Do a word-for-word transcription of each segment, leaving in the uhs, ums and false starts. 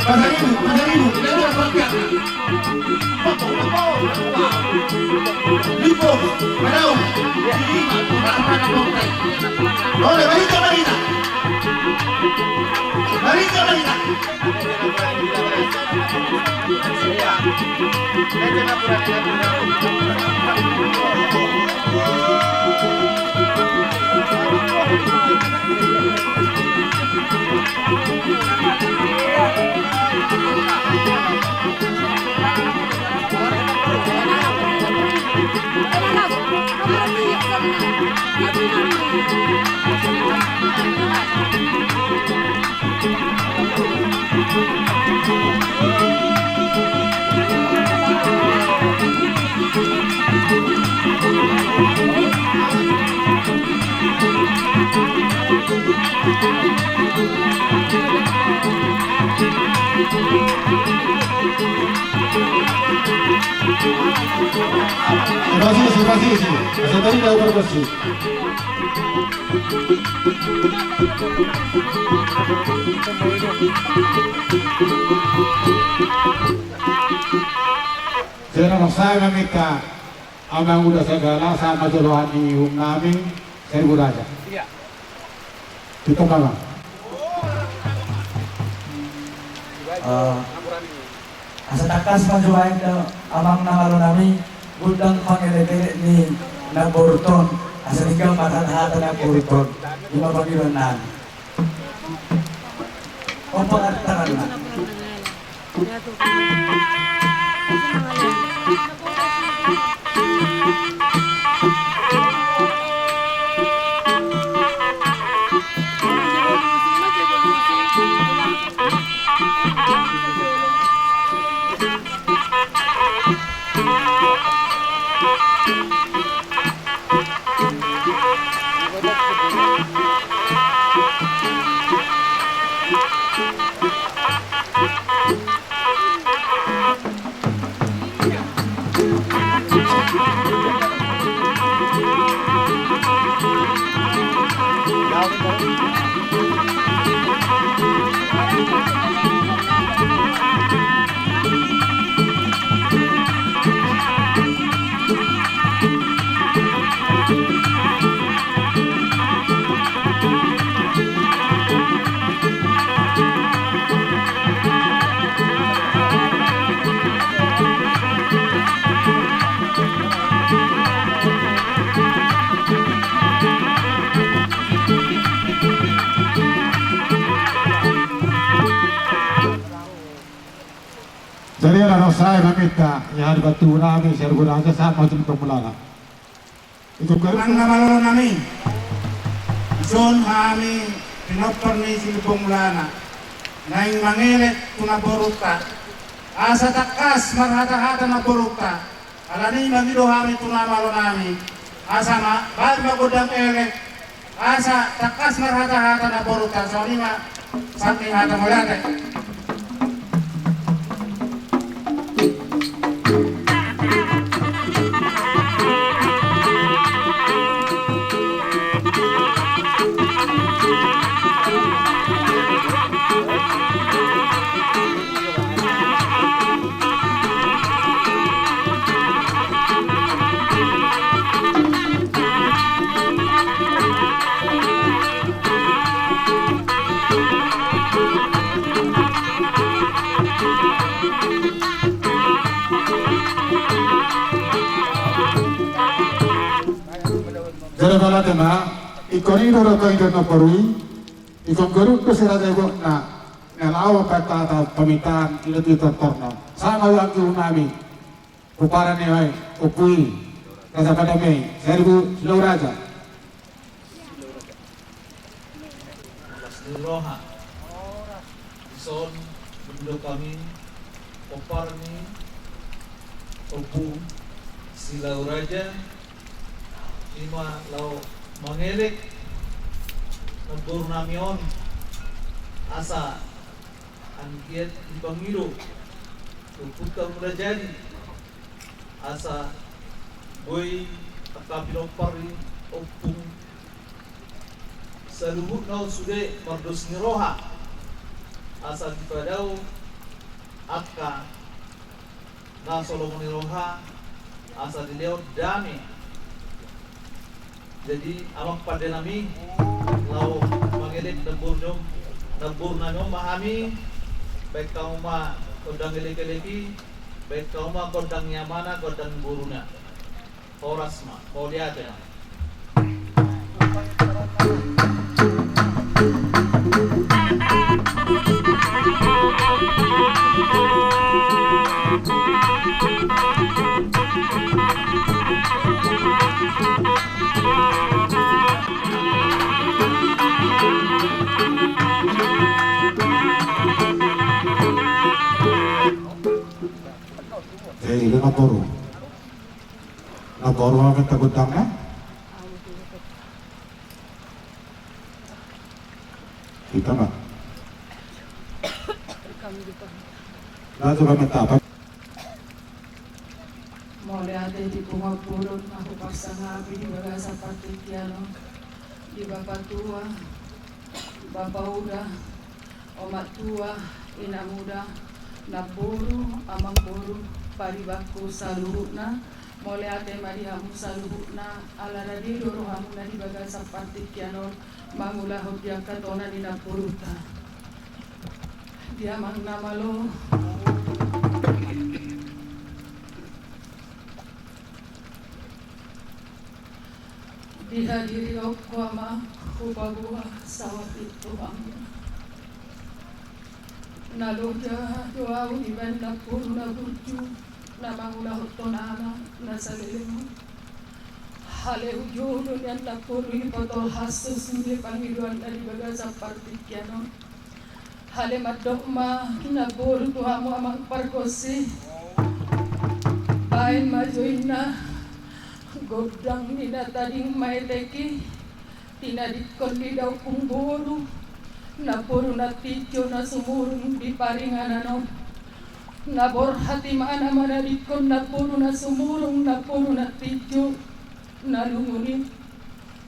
Pasaribu, Pasaribu, Lima, Pangkang. Lipo, Padau. Ole, Marika, Marika. Marika, Marika. Terima kasih, terima kasih. Saya tadi tahu terima kasih. Jadi, na marsahit ma hita, amang uda sagala, sahat ma jolo hami, uhum nami, Saribu Raja. Iya. Hita ma. Eh, asa tangkas ma jo hami, amang na malo nami, gondang pangelek-elek ni namboru on, asa denggan ma hata-hata namboru on, i ma pangidoan nami. Opa, tangan na. Jadi, ala na sai maminta, ia di batu nami, Saribu Raja, sahat ma tu Silimbong Mulana. Amang na malo nami, dison hami pinompar ni Silimbong Mulana, naeng mangelek tu namborunta, asa tangkas marhata-hata namborunta, alani i mangido hami tu na malo nami, asa ma, baen ma gondang elek, asa tangkas marhata-hata namborunta, songon i ma. Sahat ni hata mauliate. Jadi, mauliate ma, ingkon i do raka i do na parui, ingkon godang do si raja ibotna, na laho paminta pamintaan, i do tu tortorna. Sahat ma tu uhum nami. Pomparan ni Ompu i, Raja Padame, Saribu Silau Raja. Las ni roha. Dison, mangidop hami, pomparan ni Ompu Silau Raja, i ma laho mangelek namboru nami on, asa anggiat dipangido tu Ompunta Mula Jadi, asa boi angka pinompar ni ompung saluhutna on sude mardos ni roha. Asa dipadao angka na so lomo ni roha, asa dilehon dame. Jadi amang pande nami, laho mangelek namboru, namboru nami on ma hami. Baen hamu ma gondang elek-elek i, baen hamu ma gondang ni amana, gondang ni boruna. Horas ma, mauliate ma. Eh, ile namboru. Namboru, amang, minta gondangna. Hita ma. Nah, coba minta apa? Mauliate di punguan pulun, ahu pasangapi di bagasan partingkian on, di bapa tua, bapa uda, omak tua, inang uda, namboru, amangboru, paribanku saluhutna. Mauliate ma di hamu saluhutna, ala rade do rohamuna di bagasan partingkian on mangulahon di angka tona ni namboruta. Di amang na malo. Dihadiri ho amang, hupaboa sahat i tu hamu. Na loja do ahu dibaen namboru na burju na mangulahon tonana na saleleng on. Alai hujou do nian namboru i patolhas sude pangidoanna di bagasan partingkian on. Alai mandok ma namboru tu hamu amang pargonsi. Baen ma jo inna gondang ni na tading maetek i, tinadingkon ni da ompung boru, namboru na tinjo na sumurung di paringanan on. Na borhat imana manadingkon namboru na sumurung, namboru na tinjo na lungun i.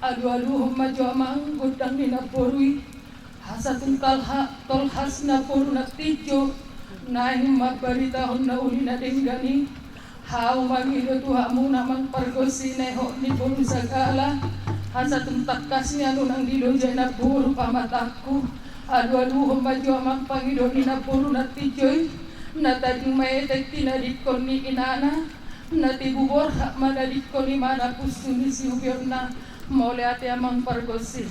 Alualuhon ma jo amang gondang ni namboru i, asa tung talha-, tolhas namboru na tinjo naeng mambaritahon na uli na denggan i. Ahu mangido tu hamuna amang pargonsi na ihot ni boru sagala, asa tung tangkas nian unang dilojai namboru pamatangku. Alualuhon ma jo amang pangidoan ni namboru na tinjo i, na tading maetek tinadingkon ni inana, na tibu borhat manadingkon imana pusu ni siubeonna. Mauliate amang pargonsi.